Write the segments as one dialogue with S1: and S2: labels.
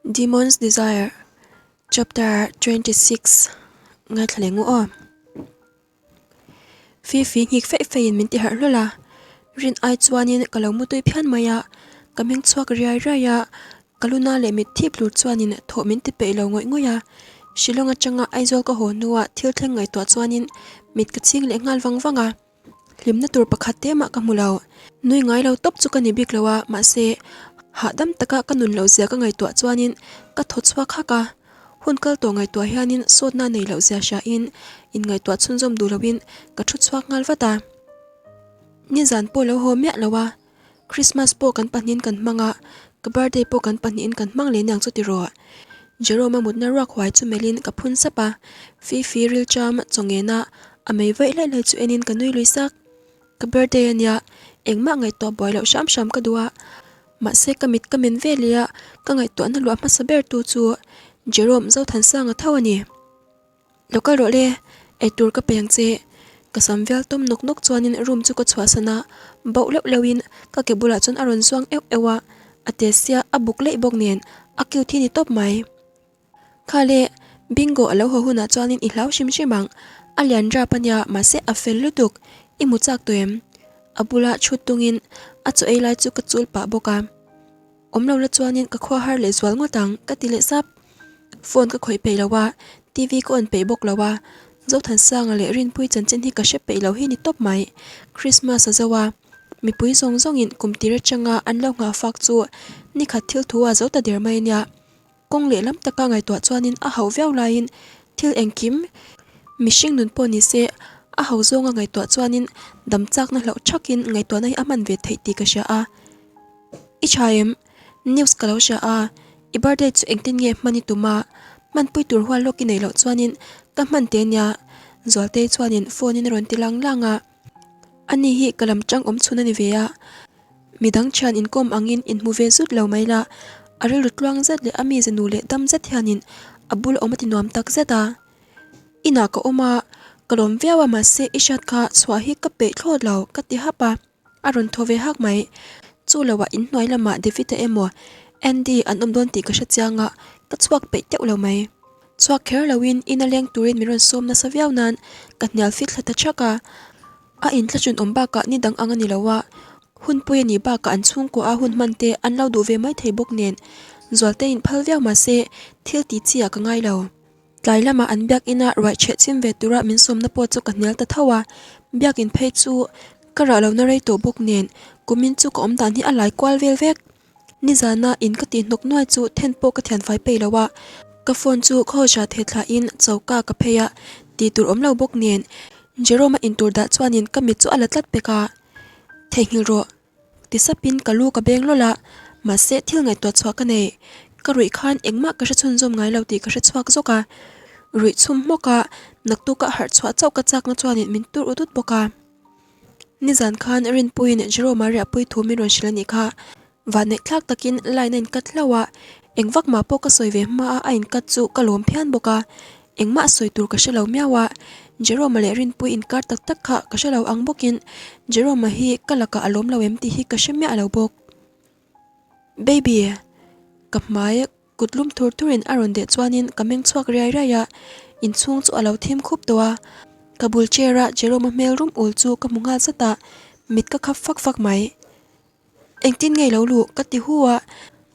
S1: Demon's Desire Chapter 26 Ngaithla leh ngu aw. Fifi nghik feih feih in min ti harh hlawl a, rin ai chuanin ka lo mutui phian mai a, ka meng chhuak riai riai a, ka luna leh mit thip hlur chuanin thawh min ti peih lo ngawih ngawih a, Shillong atanga Aizawl ka haw hnua thil thleng ngaihtuah chuanin mit ka ching leh nghal vang vang a. Hlimna tur pakhat te mah ka hmu lo. Nui ngai lo tawp chu ka ni bik lo a, mahse, hahdam taka ka nun loh zia ka ngaihtuah chuanin ka thaw chhuak hak a. Hun kal tawh ngaihtuah hianin sawtna nei loh zia hriain inngaihtuah chhunzawm duh loin ka thu chhuak nghal vat a. Nizan pawh lo haw miah lo a, Christmas pawh kan pahnihin kan hmang a, ka birthday pawh kan pahnihin kan hmang leh niang chu tiraw? Jerome-a mutna ruak huai chu melhin ka phun sap a, Fifi rilcham chawngena a mei vaih laih laih chu enin ka nui lui sak. Ka birthday a nia, engmah ngaihtuah buai loh hram hram ka duh a, mahse ka mit ka men ve leh a, ka ngaihtuahna luah hmasa ber tu chu Jerome Zothansanga tho a ni. Lo kal rawh le, eitur ka pe ang che. Ka sam vial tawm nawk nawk chuanin room chu ka chhuahsan a, bauh leuh leuhin ka ke bulah chuan a rawn zuang euh euh a, a te sia a buk leih bawk nen a cute hi ni tawp mai. Kha le, Bingo a lo haw hunah chuanin i hlau hrim hrim ang, a lian rap a nia mahse a fel lutuk, i hmu chak tawh em? A bula chhut tungin a chaw ei lai chu ka chul pah bawk a. Awm lo la chuanin ka khua har leh zual ngawt ang, ka ti leh sap. Phone ka khawih peih lo a, TV ka on peih bawk lo a, Zothansanga leh Rinpui chanchin hi ka hre peih lo hi ni tawp mai. Christmas a zo a, mipui zawng zawngin kum tir atanga an lo nghah fak chu nikhat thil thu a zo ta der mai ania. Kawng lehlam taka ngaihtuah chuanin a hauh viau laiin thil engkim mihring nun pawh ni se a hau zawnga ngaihtuah chuanin dam chakna hlauh thakin ngaihtuahna hi a hman ve theih tih ka hria a. I tha em? News ka lo hria a, i birthday chu engtin nge hman i tum a? Hmanpui tur hual lawk i neih loh chuanin ka hman te nia Zualtei chuanin phone in a rawn ti lang lang a. Ani hi ka lam tang awm chhun a ni ve a, midang thian inkawm angin inhmu ve zut lo mai la, a rilru tluang zet leh a mize nu leh dam zet hianin a bul awm a ti nuam tak zet a. Inah ka awm a, ka lawm viau a mahse i hriat kha chhuah hi ka peih thlawt lo ka ti hap a. A rawn thaw ve hak mai. Chu loah inhnuai lamah David-a emaw Andy an awm dawn tih ka hre chiang a, ka chhuak peih teuh lo mai. Chhuak kher loin in a leng turin min rawn sawm nasa viau nan ka hnial fit thla ta thak a. A inthlachun awm bakah ni dang ang a ni lo a, hunpui a nih bakah an chhungkua a hun hman te an lo duh ve mai thei bawk nen Zualte in phal viau mahse thil tih chi ah ka ngai lo. Tlai lamah an biakinn a ruai chheh chim ve tura min sawmna pawh chu ka hnial ta tho a, biakinn phei chu ka rah lohna rei tawh bawk nen kumin chu ka awm dan hi a lai kual vel vek. Nizana in ka tih hnawk nuai chu then pawh ka thianfai peih lo a, ka phone chu khaw hria theh thlahin choka ka phei a, tih tur awm lo bawk nen Jerome-a intur dah chuanin ka mit chu a la tlat pek a, Theihnghilh rawh. Ti sapin ka lu ka beng lawlh a, mahse thil ngaihtuah chhuah ka nei. Ka ruih khan engmah ka hre chhunzawm ngai lo tih ka hre chhuak zawk a. Ruih chhum hmawk a, naktuk a harh chhuah chauh ka chakna chuanin min tur ut ut bawk a. Nizan khan Rinpuiin Jerome-a riahpui thu min rawn hrilh a nih kha. Vanneih thlak takin line a inkat hlauh a, eng vak mah pawh ka sawi ve hma a a inkat chu ka lawm phian bawk a. Engmah sawi tur ka hre lo miau a, Jerome-a leh Rinpui inkar tak tak kha ka hre lo ang bawkin Jerome-a hi ka lakah a lawm lo em tih hi ka hre miah lo bawk. Baby! Ka hmai kut lum thur thurin a rawn deh chuanin ka meng chhuak riai riai a, inchhung chu a lo thim khup tawh a, ka bul chair-a Jerome-a hmel rum ul chu ka hmu nghal zat a, mit ka khap fak fak mai. Engtin nge lo luh? Ka ti hu a,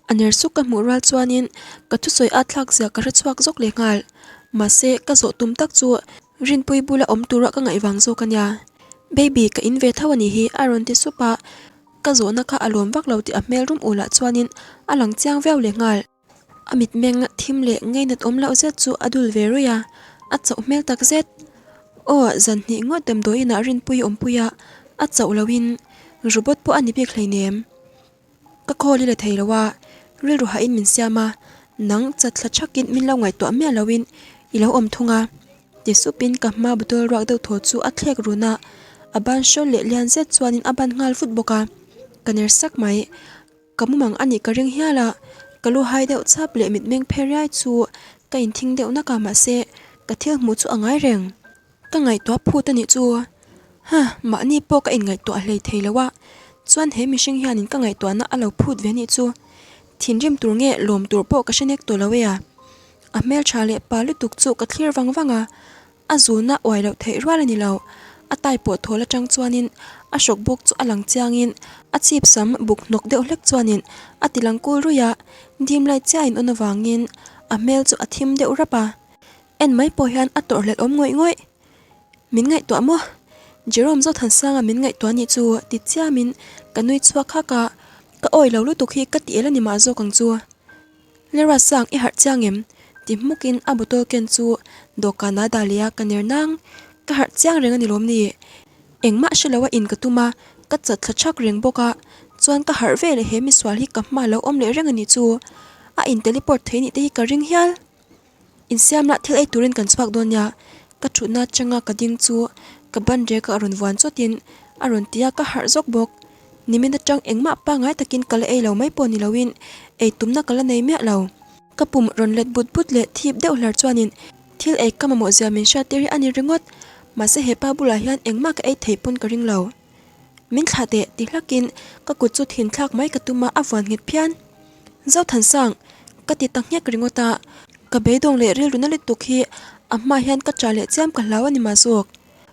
S1: a ner suk ka hmuh rual chuanin ka thusawi at thlak zia ka hre chhuak zawk leh nghal. Mahse, ka zawh tum tak chu Rinpui bula awm tura ka ngaih vang zawk a nia. Baby, ka in ve tho a nih hi a rawn ti sup a, ka zawhna kha a lawm vak lo tih a hmel rum ulah chuanin a lang chiang viau leh nghal. A mitmeng thim leh ngeinat awm loh zet chu a dul ve ruih a, a chauh hmel tak zet. Aw, zan hnih ngawt damdawiin ah Rinpuii awmpui a, a chauh lohin robot pawh a ni bik hleinem. Ka call i la thei lo a, rilru hahin min siam a, nang chatthla thakin min lo ngaihtuah miah loin i lo awm thung a. Ti supin ka hma bottle ruak deuh thaw chu a thlek run a, a ban hrawl leh lian zet chuanin a ban nghal vut bawk a, ka ner sak mai. Ka mumang a nih ka ring hial a, ka lu hai deuh chap leh mitmeng phe riai chu ka inthing deuh nak a mahse ka thil hmuh chu a ngai reng. Ka ngaihtuah phut a nih chu. Huh, mahni pawh ka inngaihtuah hlei thei lo a, chuan he mihring hianin ka ngaihtuahna a lo phut ve nih chu. Thinrim tur nge lawm tur pawh ka hre nek tawh lo e a. A hmeltha leh pa lutuk chu ka thlir vang vang a, a zuna uai loh theih rual a ni lo. A tai pawh thawl atang chuanin a hrawk bawk chu a lang chiangin a chhip sam buk hnawk deuh hlek chuanin a ti lang kul ruih a, dim light chiahin on avangin a hmel chu a thim deuh rap a. En mai pawh hian a tawrhhlelh awm ngawih ngawih. Min ngaihtuah maw? Jerome Zothansanga min ngaihtuah nih chu ti chiamin ka nui chhuak hak a, ka awi lo lutuk hi ka ti el a ni mah zawk ang chu. Lera sang i harh chiang em? ti hmukin a bottle ken chu dawhkanah a dah leh a, ka ner nang. Ka harh chiang reng a ni lawm ni? Engmah hre lo a in ka tum a, ka chat thla thak reng bawk a, chuan ka harh ve leh he misual hi ka hma lo awm leh reng a nih chu. A in teleport thei nih te hi ka ring hial. Insiam lah thil ei turin kan chhuak dawn nia, ka thutna atanga ka ding chu ka ban rek a rawn vuan chawtin a rawn ti a, ka harh zawk bawk. Nimin atang engmah pangngai takin ka la ei lo mai pawh ni loin ei tumna ka la nei miah lo. Ka pum rawn let but but leh thip deuh hlar chuanin thil ei ka mamawh zia min hriattir hi a ni ringawt, mahse hepa bulah hian engmah ka ei theih pawn ka ring lo. Min thlah teh ti hlakin ka kut chu thin thlak mai ka tum a, a vuan nghet phian. Zothansang, ka ti ta nghek ringawt a, ka beidawng leh rilru na lutuk hi a hma hian ka ṭah leh chiam ka hlau a ni mah zawk.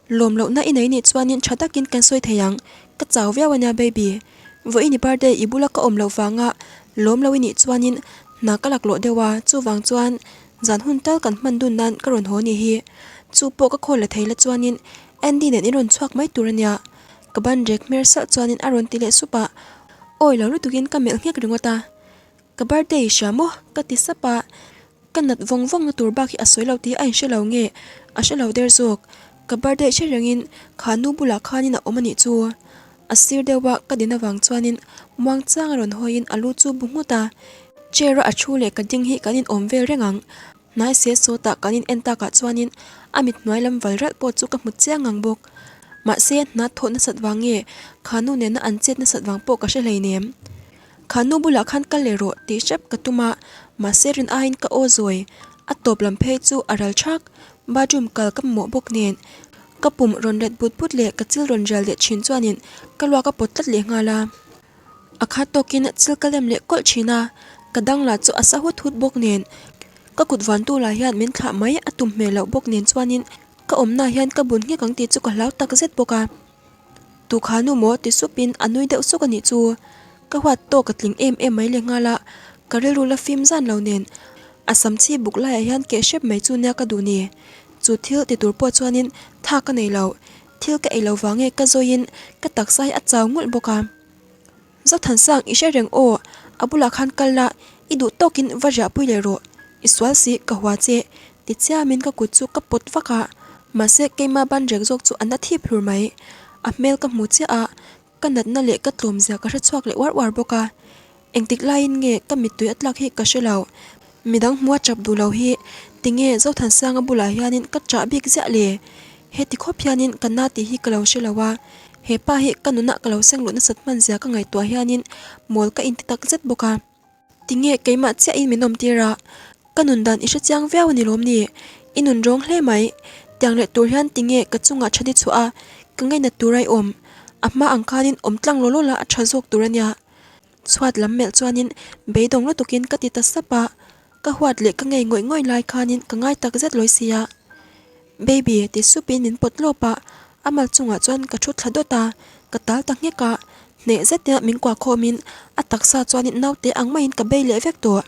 S1: Lawm lohna i nei nih chuanin ṭha takin kan sawi thei ang, ka chau viau a nia baby. Vawiin i birthday i bula ka awm loh vanga lawm lo i nih chuanin hna ka laklawh deuh a, chuvang chuan zan hun tal kan hman dun nan ka rawn haw ni hi. Chu pawh ka khawl la thei la chuanin Andy nen i rawn chhuak mai tur a nia. Ka ban rek hmer salh chuanin a rawn ti leh sup a, awi lo lutukin ka melh nghek ringawt a. Ka birthday i hria maw? ka ti sap a, ka nat vawng vawng na tur bak hi a sawi lo tih a inhre lo nge a hre lo der zawk. Ka birthday hre rengin kha nu bulah khanin a awm a nih chu. A sir deuh a ka din avang chuanin muang chang a rawn hawiin a lu chu bu nghut a, chair a a thu leh ka ding hi kan inawm vel reng ang. Hnai se sawtah kan in en takah chuanin a mit hnuai lam val ralh pawh chu ka hmu chiang ang bawk. Mahse, hna thawh nasat vang nge kha nu nena an chet nasat vang pawh ka hre hleinem. Kha nu bulah khan kal leh rawh tih hrep ka tum a, mahse rin aiin ka aw zawi. A tawp lam phei chu a ral thak. Bathroom kal ka mamawh bawk nen ka pum rawn let but but leh ka chil rawn rial leh thin chuanin ka luak a pawt tlat leh nghal a. A khat tawkin chil ka lem leh kawlh thin a, ka dang lah chu a sa hut hut bawk nen, ka kut vantu lah hian min thlah mai a tum hmel loh bawk nen chuanin ka awmna hian ka bun nghek ang tih chu ka hlau tak zet bawk a. Tu kha nu maw ti supin a nui deuh suk a nih chu. Ka huat tawk ka tling em em mai leh nghal a, ka rilru la fim zan lo nen a sam chhi buk laiah hian keh hrep mai chu nia ka duh ni. Chu thil ti tur pawh chuanin tha ka nei lo, thil ka ei lo vang nge ka zawiin ka taksa hi a chau ngulh bawk a. Zothansang i hre reng aw, a bulah khan kal la, i duh tawkin va riahpui leh rawh, i sual si ka hua che, ti chiamin ka kut chu ka pawt vak a, mahse keima ban rek zawk chu a na thip hlur mai. A hmel ka hmu chiah a, ka natna leh ka tlawm zia ka hre chhuak leh uar uar bawk a, engtik laiin nge ka mittui a tlak hi ka hre lo. Midang hmua chap duh lo hi tinge Zothansanga bulah hianin ka chah bik ziah le? Heti khawp hianin ka na tih hi ka lo hre lo a, he pa hi ka nunah ka lo seng luh nasat hman zia ka ngaihtuah hianin mawl ka inti tak zet bawk a. Tinge keimah chiahin min awm tir a, ka nun dan i hre chiang viau a ni lawm ni? I nun rawng hle mai. Tiang leh tur hian tinge ka chungah tha ni chhuah a, ka ngainat tur a i awm? A hma ang khanin awm tlang law law la a tha zawk tur a nia. Chhuat lam melh chuanin beidawng lutukin ka ti ta sap a, ka huat leh ka ngei ngawih ngawih lai khanin ka ngai tak zet lawi sia. Baby ti supin min pawt lawp a, a mal chungah chuan ka thu thla dawt a, ka tal ta nghek a, hneh zetia min kuah khawmin a taksa chuanin naute ang maiin ka bei leh vek tawh.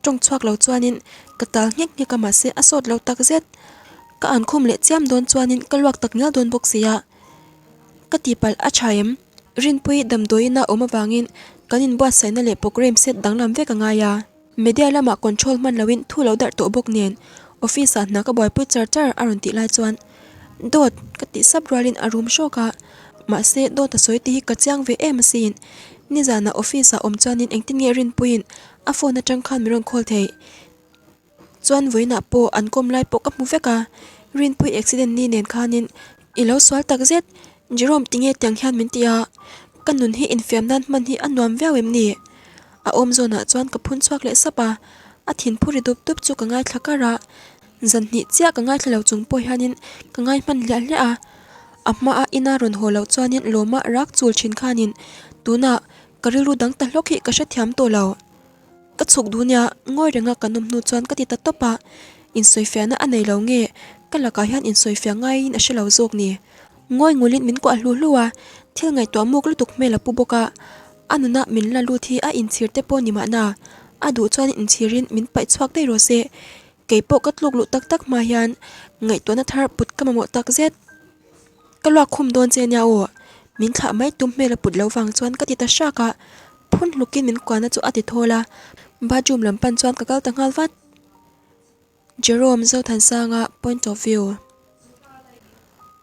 S1: Tawng chhuak lo chuanin ka tal nghek nghek a mahse a sawt lo tak zet. Ka an khum leh chiam dawn chuanin ka luak tak ngial dawn bawk sia. Ka tihpalh a tha em? Rinpui damdawiin a awm avangin kan inbuatsaihna leh programme set danglam vek a ngai a. Media lamah control hman loin thu lo darh tawh bawk nen office ah hna ka buaipui char char a rawn tih lai chuan Dawt! ka tih sap rualin a rum hrawk a. Mahse dawt a sawi tih hi ka chiang ve em asin. Nizanah office ah awm chuanin engtin nge Rinpuiin a phone atang khan min rawn call thei. Chuan vawiinah pawh an kawm lai pawh ka hmu vek a, Rinpui accident ni nen khanin i lo sual tak zet, Jerome tinge tiang hian min ti a, ka nun hi infiam nan hman hi a nuam viau em ni? A awm zawnah chuan ka phun chhuak leh sap a, a thinphu ri dup dup chu ka ngaithla kar a, zan hnih chiah ka ngaithla lo chung pawh hianin ka ngai hman hliah hliah a, a hmaa ina rawn haw loh chuanin lawma rak chul thin khanin tunah ka rilru dang ta hlawk hi ka hrethiam tawh lo. Ka chhuk duh nia, ngawi renga kan awm hnu chuan ka ti ta tawp a, insawifiahna a nei lo nge ka lakah hian insawifiah ngaiin a hre lo zawk ni. Ngawi ngulin min kuah hlu hlu a, thil ngaihtuah muk lutuk hmel a pu bawk a, a nuna min la lut hi a inchhir te pawh ni mahna, a duh chuan inchhirin min paih chhuak daih rawh se. Kei pawh ka tluk luh tak tak hma hian ngaihtuahna thar put ka mamawh tak zet. Ka luak khum dawn che nia aw, min thlah mai tum hmel a put lo vang chuan ka ti ta hrak a, phun hlukin min kuahna chu a ti thawl a, bathroom lam pan chuan ka kal ta nghal vat. Jerome Zothansanga point of view.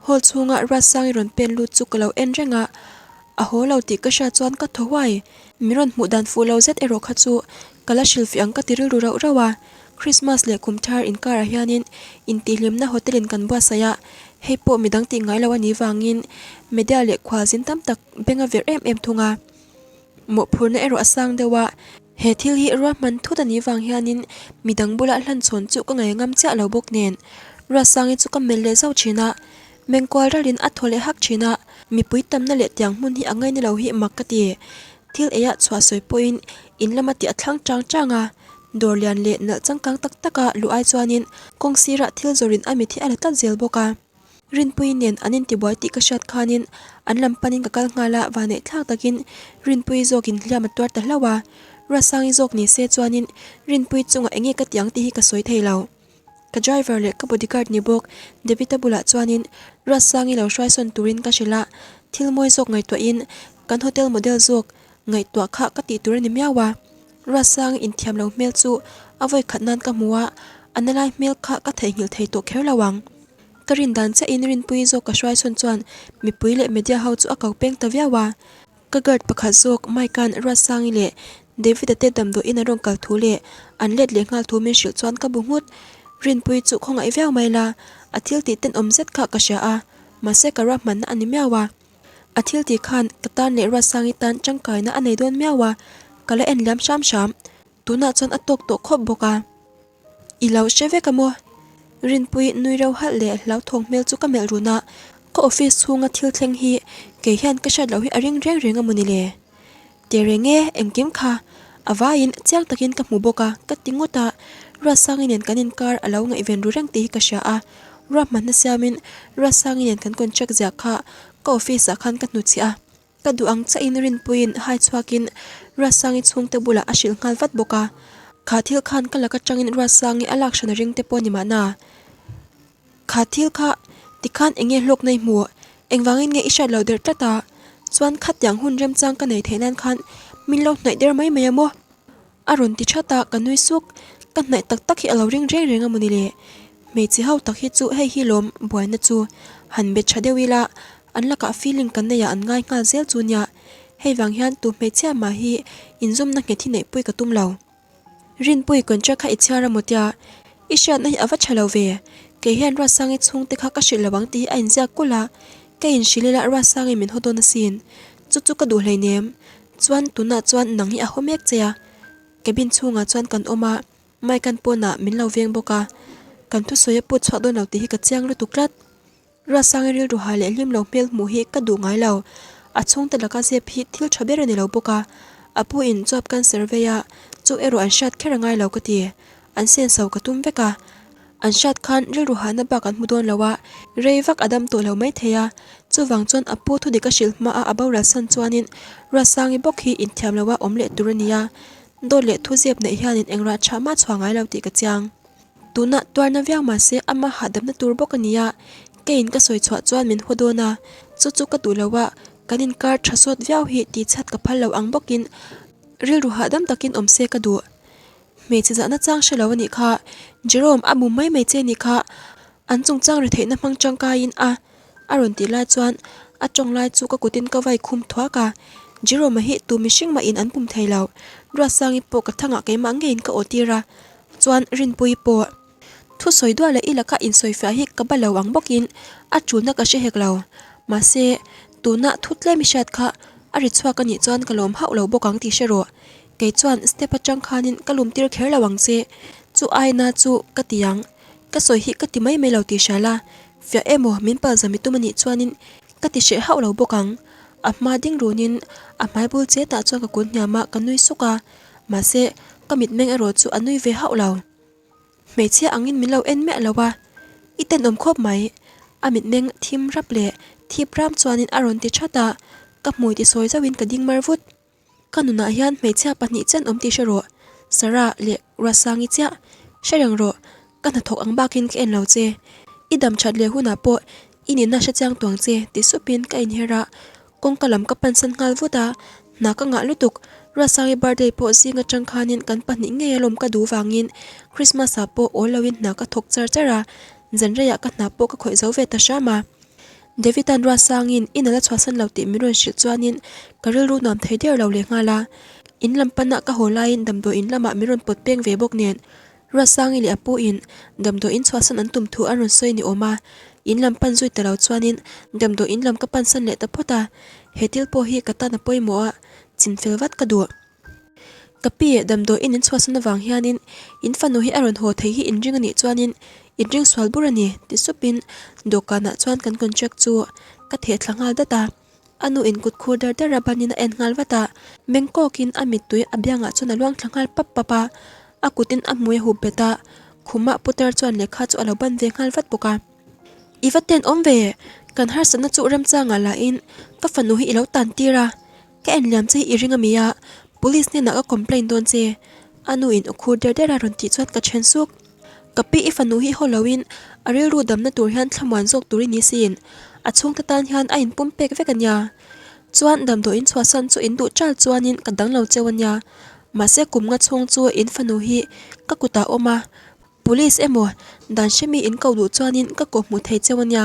S1: Hall chhunga Ruatsangi rawn pen lut chu ka lo en reng a, a haw lo tih ka hriat chuan ka thaw huai. Mi rawn hmuh dan fuh lo zet erawh kha chu ka la hrilhfiah ang ka ti rilru rauh rauh a. Christmas leh kum thar inkarah hianin intihhlimna hotel in kan buatsaih a, hei pawh midang tih ngai lo a nih vangin media leh khualzin tam tak beng a verh em em thung a. Mawhphurhna erawh a sang deuh a, he thil hi ruahman thut a nih vang hianin midang bula hlanchhawn chu ka ngaih ngam chiah lo bawk nen Ruatsangi chu ka melh leh zauh thin a, mengkual ralin a thaw leh hak thin a, mipui tamna leh tiang hmun hi a ngaina lo hi mak ka ti. Thil eiah chhuah sawi pawhin in lama tih a thlang chang chang a, dawr lian leh nalh changkang tak taka luh ai chuanin kawng sirah thil zawrin a mit hi a la tlat zel bawk a. Rinpuii nen an intibuai tih ka hriat khanin an lam panin ka kal nghal a, vanneih thlak takin Rinpuii zawkin hliam a tuar ta hlauh a, Ruatsangi zawk ni se chuanin Rinpuii chungah enge ka tih ang tih hi ka sawi thei lo. Ka driver leh ka bodyguard ni bawk David-a bulah chuanin Ruatsangi lo hruaisawn turin ka hrilh a, thil mawi zawk ngaihtuahin kan hotel model zawk ngaihtuah kha ka tih tur a ni miau a, Ruatsangi inthiam lo hmel chu a vawi khat nan ka hmu a, a na lai hmel kha ka theihnghilh thei tawh kher lo ang. Ka rin dan chiahin Rinpuii zawk ka hruaisawn chuan mipui leh media ho chu a ko peng ta viau a. Ka guard pakhat zawk Mike-a'n Ruatsangi leh David-a te damdawiin an rawn kal thu leh an let leh nghal thu min hrilh chuan ka bu nghut. Rinpuii chu khawngaih viau mai la, a thil tih tenawm zet kha ka hria a, mahse ka ruahmanna a ni miau a. A thil tih khan ka tan leh Ruatsangi tan tangkaina a nei dawn miau a, ka la en liam hram hram. Tunah chuan a tawk tawh khawp bawk a. I lo hre vek a maw? Rinpui nui reuh halh leh hlauthawng hmel chu ka melh run a, ka office chhunga thil thleng hi kei hian ka hriat loh hi a ring reng reng a maw ni le? Teh reng e, engkim kha a vaiin chiang takin ka hmu bawk a, ka ti ngawt a, Ruatsangi nen kan inkar a lo ngaihven ru reng tih hi ka hria a, ruahmanna siamin Ruatsangi nen kan contract ziah kha ka office ah khan ka hnuchhiah a. Ka duh ang chiahin Rinpuiin hai chhuakin Ruatsangi chhungte bulah a hrilh nghal vat bawk a. Kha thil khan ka lak atangin Ruatsangi a lak hran a ring te pawh a ni mahna. Kha thil kha tikhan eng nge hlawkna i hmuh? Engvangin nge i hriat loh der tlat a? Chuan khatiang hun remchang ka nei theih nan khan min lo hnaih der mai mai a maw? A rawn ti that a, ka nui suk. Ka hnaih tak tak hi a lo ring reng reng a mawni le? Hmeichhe ho tak hi chu hei hi lawm buaina chu han bet tha deuh ila, an lakah feeling kan neih ah an ngai nghal zel chu nia. Hei vang hian tu hmeichhia mah hi inzawmna nghet hi neihpui ka tum lo. Rinpui contract kha i chhiar a maw tia? I hriatna hi a va tha lo ve. Kei hian Ruatsangi chhungte kha ka hrilh lo ang tih hi a inziak kulh a, ka inhrilh ila Ruatsangi min haw dawn asin. Chu chu ka duh hleinem. Chuan tunah chuan nang hi a haw mek che a, cabin chhungah chuan kan awm a, Mike-a'n pawnah min lo veng bawk a, kan thusawi a put chhuah dawn lo tih hi ka chiang lutuk tlat. Ruatsangi rilru ha leh hlim lo hmel hmuh hi ka duh ngai lo, a chhungte laka zep hi thil tha ber a ni lo bawk a, a pu in chuap cancer vei a, chu erawh an hriat kher a ngai lo ka ti, an senso ka tum vek a. An hriat khan rilru hahna bak an hmu dawn lo a, rei vak a dam tawh lo mai thei a. Chuvang chuan a pu thudik a hrilh hma a a boral san chuanin Ruatsangi bawk hi inthiam loa awm leh tur a ni a. Dawt leh thu zep neih hianin eng rah tha mah chhuah ngai lo tih ka chiang. Tunah tuarna viau mah se ama hahdamna tur bawk a ni a, keiin ka sawi chhuah chuan min haw dawn a, chu chu ka duh lo a, kan inkar tha sawt viau hi tihchhat ka phal lo ang bawkin rilru hahdam takin awm se ka duh. Hmeichhe zahna chang hre lo a nih kha. Jerome, a bum mai mai che nih kha. An chungchang ri theihna hmang tangkaiin a a rawn tih lai chuan a tawng lai chu ka kutin ka vai khum thuak a. Jerome-a hi tu mihring mahin an pum thei lo. Ruatsangi pawh ka thangah keimah ngeiin ka awtir a. Chuan Rinpuii pawh. Thusawi duah leh i laka insawifiah hi ka ba lo ang bawkin a tulna ka hre hek lo. Mahse, tuna thu tlem i hriat kha a ri chhuak a nih chuan ka lawm hauh lo bawk ang tih hre rawh. Kei chuan step atang khanin ka lum tir kher lo ang che, chu aina chu ka ti ang. Ka sawi hi ka ti mai mai lo tih hria la, fiah emaw min palzam i tum a nih chuanin ka ti hreh hauh lo bawk ang. A hma ding runin a hmai bul chetah chuan ka kun hniam a, ka nui suk a. Mahse. Ka mitmeng erawh chu a nui ve hauh lo. Hmeichhia angin min lo en miah lo a, i tenawm khawp mai. A mitmeng thim rap leh thip ram chuanin a rawn ti that a, ka hmui ti sawi zauhin ka ding mar vut. Ka nunah hian hmeichhia pahnih chen awm tih hre rawh, Sarah leh Ruatsangi chiah. Hre reng rawh, ka hnathawk ang bakin ka en lo che. I dam that leh hunah pawh i nihna hre chiang tuang che ti supin ka inher a, kawngka lam ka pansan nghal vut a, hna ka ngah lutuk. Ruatsangi birthday pawh zing atang khanin kan pahnih ngei alawm ka duh vangin Christmas ah pawh awl loin hna ka thawk char char a, zan reiah ka hna pawh ka khawih zo ve ta hram a. David-a'n Ruatsangin in a la chhuahsan lo tih min rawn hrilh chuanin ka rilru nuam thei der lo leh nghal a. In lam pana ka haw laiin damdawiin lamah min rawn pawt peng ve bawk nen Ruatsangi leh a pu in damdawiin chhuahsan an tum thu an rawn sawi ni awm a. In lam pan zui ta lo chuanin damdawiin lam ka pansan leh ta phawt a. He thil pawh hi ka tan a pawimawh a, chinfel vat ka duh. Ka pi damdawiin in chhuahsan avang hianin in fanu hi a rawn haw thei hi inring a nih chuanin inring sual bur a ni ti supin dawhkanah chuan kan contract chu ka theh thla nghal dat a. A nu in kut khur dar dar a banin a en nghal vat a, meng kawkin a mittui a biangah chuan a luang thla nghal pap pap a, a kutin a hmui a hup bet a, khumah putar chuan lehkha chu a lo ban ve nghal vat bawk a. I va ten awm ve, kan harsatna chu remchangah lahin ka fanu hi i lo tan tir a, Ka en liam che hi i ring a mi a, police hnenah ka complaint dawn che. A nu in aw khur der der a rawn tih chuan ka then suk. Ka pi i fanu hi haw loin a rilru damna tur hian thlamuan zawk tur i ni sin. A chhungte tan hian a inpum pek vek a nia. Chuan damdawiin chhuahsan chu in duh chal chuanin ka dang lo cheu a nia. Mahse kum nga chhung chu in fanu hi ka kutah awm a, Police emaw dan hremi in ko duh chuanin ka kawh hmuh thei cheu ania.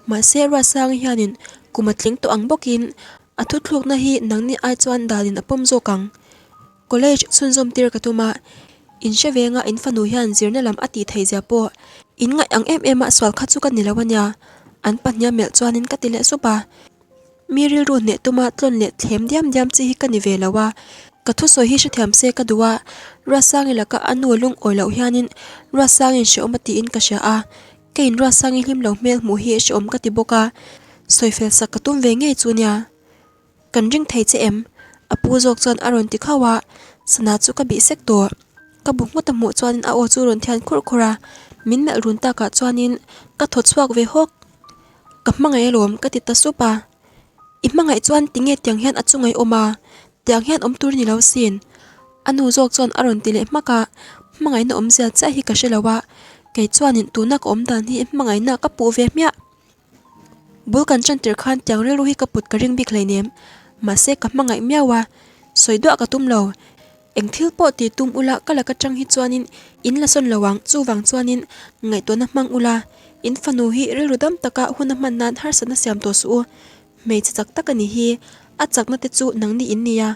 S1: Mahse Ruatsangi hianin kum a tling tawh ang bawkin a thuthlukna hi nangni ai chuan danin a pawm zawk ang. College chhunzawm tir ka tum a, in hre venga in fanu hian zirna lam a tih theih zia pawh in ngaih ang em em a sual kha chu ka ni lo ania. An pahnia melh chuanin ka ti leh sup a. Mi rilru hneh tuma tlawn leh thlem diam diam chi hi ka ni ve lo a, ka thusawi hi hrethiam se ka duh a, Ruatsangi laka a nu lungawi loh hianin Ruatsangi'n hrehawm a tiin ka hria a, keiin Ruatsangi hlim lo hmel hmuh hi hrehawm ka ti bawk a, sawifel sak ka tum ve ngei chu nia. Kan ring thei che em? A pu zawk chuan a rawn ti khauh a, sana chu ka bih sek tawh. Ka bu nghut a hmuh chuanin a aw chu rawn thian khurh khurh a, min melh run takah chuanin ka thaw chhuak ve hawk. Ka hmangaih alawm ka ti ta sup a, I hmangaih chuan tinge tiang hian a chungaih awm a, tiang hian awm tur ni lo sin. A nu zawk chuan a rawn ti leh hmak a, hmangaihna awmzia chiah hi ka hre lo a, kei chuanin tuna ka awm dan hi hmangaihna ka puh ve hmiah. Bul kan tan tir khan tiang rilru hi ka put ka ring bik hleinem, mahse ka hmangaih miau a, sawi duah ka tum lo. Eng thil pawh ti tum ula ka laka tang hi chuanin in la sawn lo ang, chuvang chuanin ngaihtuahna hmang ula, in fanu hi rilru dam taka hun a hman nan harsatna siam tawh suh u. Hmeichhe chak tak a ni hi, a chakna te chu nangni in nia,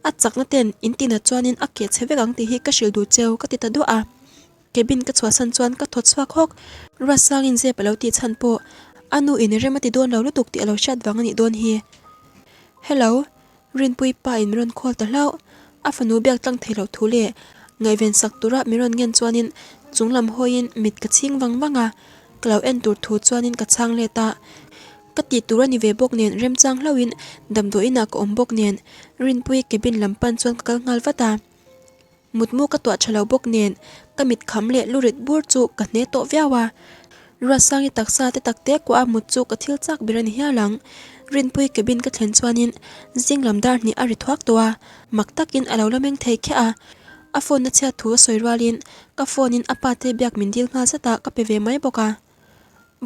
S1: a chakna ten in tinat chuanin a keh chhe vek ang tih hi ka hrilh duh cheu ka ti ta duah a. Cabin ka chhuahsan chuan ka thaw chhuak hawk, Ruatsangin zep a lo tih chhan pawh a nu in rem a ti dawn lo lutuk tih a lo hriat vang a nih dawn hi. Hello. Rinpui pa in min rawn call ta hlauh. A fanu biak tlang thei loh thu leh ngaihven sak tura min rawn ngen chuanin chung lam hawiin mit ka chhing vang vang a, ka lo en tur thu chuanin ka chhang let a. Ka tih tur a ni ve bawk nen remchang hlauhin damdawiinah ka awm bawk nen Rinpui cabin lam pan chuan ka kal nghal vat a. Mutmu ka tuah tha lo bawk nen ka mit kham leh lu rit bur chu ka hne tawh viau a. Ruatsangi taksa te tak te kuah a mut chu ka thil chak ber a ni hial ang. Rinpui cabin ka thlen chuanin zing lam dar hnih a ri thuak tawh a, mak takin a lo la meng thei khiah a. A phone a chhiat thu a sawi rualin ka phone in a pa te biak min dil nghal zat a, ka pe ve mai bawk a.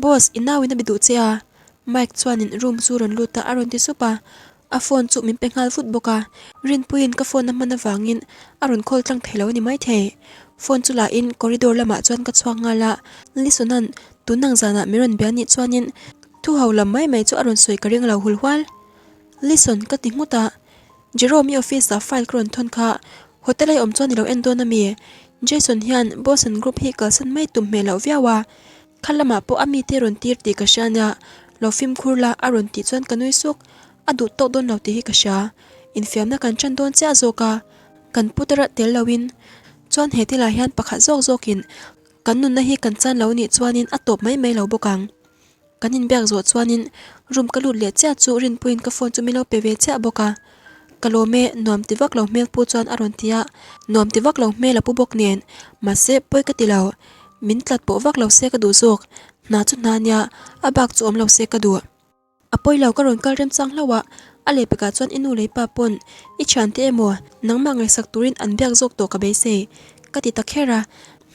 S1: Boss, i nauin a bi duh che a? Mike chuanin room chu rawn lut a a rawn ti sup a. A phone chu min pe nghal vut bawk a, Rinpuiin ka phone a hman avangin a rawn call tlang thei lo a ni maithei. Phone chu la in corridor lamah chuan ka chhuak nghal a, Lisona'n tun ang zanah min rawn bia nih chuanin thu ho lam mai mai chu a rawn sawi ka ring lo hul hual. Lison ka ti nghut a, Jerome i office ah file ka rawn thawn kha, hotel a i awm chuan i lo en dawn a mi? Jason hian Boss-a'n group hi kalsan mai tum hmel loh viau a, Kha lamah pawh a mite rawn tir tih ka hria nia, lo fimkhur la a rawn tih chuan ka nui suk. A duh tawk dawn lo tih hi ka hria. Infiamna kan ṭan dawn chiah zawk a, kan putar a tel loin chuan he thilah hian pakhat zawk zawkin kan nunna hi kan chan lo nih chuanin a tawp mai mai lo bawk ang. Kan inbiak zawh chuanin room ka lut leh chiah chu Rinpuiin ka phone chu min lo pe ve chiah bawk a. Ka lawm e, nuam ti vak lo hmel pu chuan a rawn ti a, nuam ti vak lo hmel a pu bawk nen, mahse pawi ka ti lo, min tlat pawh vak lo se ka duh zawk, hna chu hna nia, a bak chu awm lo se ka duh. A pawi lo ka rawn kal remchang hlauh a, a lehpekah chuan i nu leh i pa pawn i thiante emaw nangmah ngaihsak turin an biak zawk tawh ka beisei, ka ti ta kher a,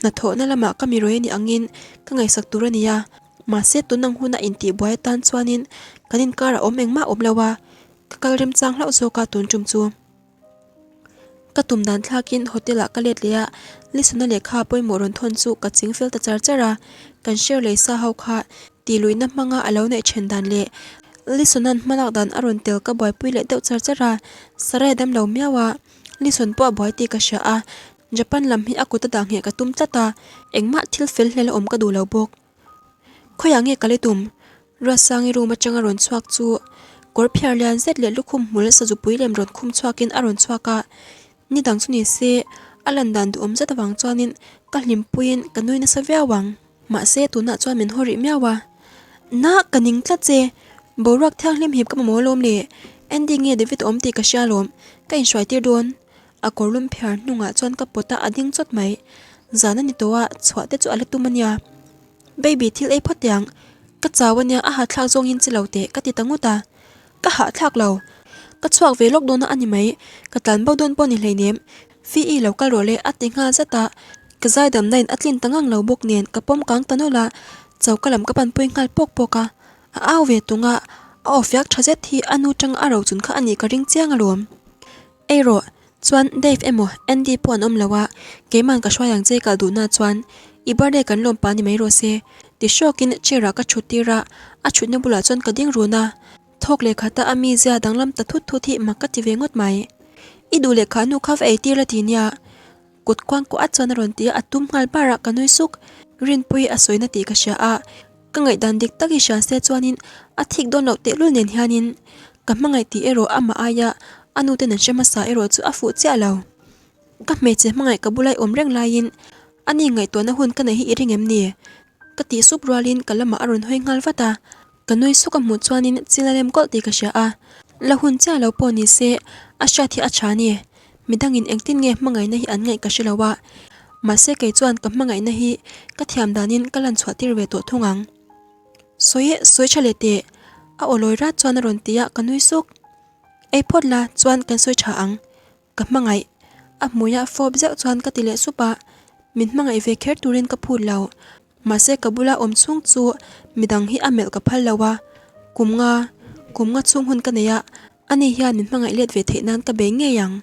S1: hnathawhna lamah ka mi rawi a nih angin ka ngaihsak tur a ni a, mahse tun ang huna intihbuai atan chuanin kan inkarah awm engmah awm lo a, Ka kal remchang hlauh zawk a tun tum chu. Ka tum dan thlakin hotel ah ka let leh a, Lisona lehkha pawimawh rawn thawn chu ka ching fel ta char char a, kan share lei sa ho kha tih luihna hmanga a lo neih then dan leh Lisona'n hmalak dan a rawn tel ka buaipui leh deuh char char a, Sarai dam lo miau a, Lison pawh a buai tih ka hria a, Japan lam hi a kut a dah ngheh ka tum tlat a, engmah thil fel hlel a awm ka duh lo bawk. Khawiah nge ka le tum? Ruatsangi room atanga rawn chhuak chu kawr phiar lian zet leh lukhum hmul sazupui lem rawn khum chhuakin a rawn chhuak a, ni dang chu ni se a lan dan duhawm zet avang chuanin ka hlimpuiin ka nui nasa viau ang. Mahse tunah chuan min haw rih miau a, Na ka ning tlat che, boruak thianghlim hip ka mamawh alawm le, Andy nge David a awm tih ka hria alawm, ka inhruai tir dawn. A kawrlum phiar hnungah chuan ka pawt a, a ding chawt mai. Zan a ni tawh a, chhuah te chu a la tum a nia. Baby thil ei phawt teh ang, ka chau a nia, a hahthlak zawng in chi lo teh ka ti ta ngut a. Ka hahthlak lo. Ka chhuak ve lawk dawn a a ni mai, ka tlan bo dawn pawh ni hleinem. Fee lo kal rawh le a ti nghal zat a, ka zaidamna in a tlin ta ngang lo bawk nen ka pawm kang ta nawlh a, choka lam ka panpui nghal pawk pawk a. A au ve tung a, a aw fiak tha zet hi a nu tanga a rochun kha a nih ka ring chiang alawm. Ei rawh, chuan Dave emaw Andy pawh an awm lo a, keiman ka hruai ang che kal duhna chuan i birthday kan lawm pah ni mai rawh se ti hrawkin chair ah ka thut tir a, a thutna bulah chuan ka ding run a, thawk leh khata a mizia danglam ta thut thut hi mak ka ti ve ngawt mai. I duh leh kha nu kha va ei tir la ti nia. Kut kuang kuah at chuan a rawn ti a, a tum nghal bar a, ka nui suk. Rinpuii a sawina tih ka hria a, ka ngaihdan dik tak hi hria se chuanin a thik dawn loh tehlul nen hianin ka hmangaih tih erawh amah aia a nu ten an hre hmasa erawh chu a fuh chiah lo. Ka hmeichhe hmangaih ka bulai awm reng laiin ani ngaihtuahna hun ka neih hi i ring em ni? Ka tih sup rualin ka lamah a rawn hawi nghal vat a, Ka nui suk a hmuh chuanin chil a lem kawlh tih ka hria a, la hun chiah lo pawh ni se a hriat hi a tha ni. Midangin engtin nge hmangaihna hi an ngaih ka hre lo a, mahse kei chuan ka hmangaihna hi ka thiam danin ka lan chhuah tir ve tawh thung ang. Sawi sawi tha leh teh, a aw lawi rat chuan a rawn ti a, ka nui suk. Ei phawt la chuan kan sawi tha ang. Ka hmangaih. A hmuiah fawp zeuh chuan ka ti leh sup a, min hmangaih ve kher turin ka phut lo. Mahse ka bula awm chhung chu midang hi a melh ka phal lo a, kum nga, kum nga chhung hun ka nei a, ani hian min hmangaih let ve theih nan ka bei ngei ang.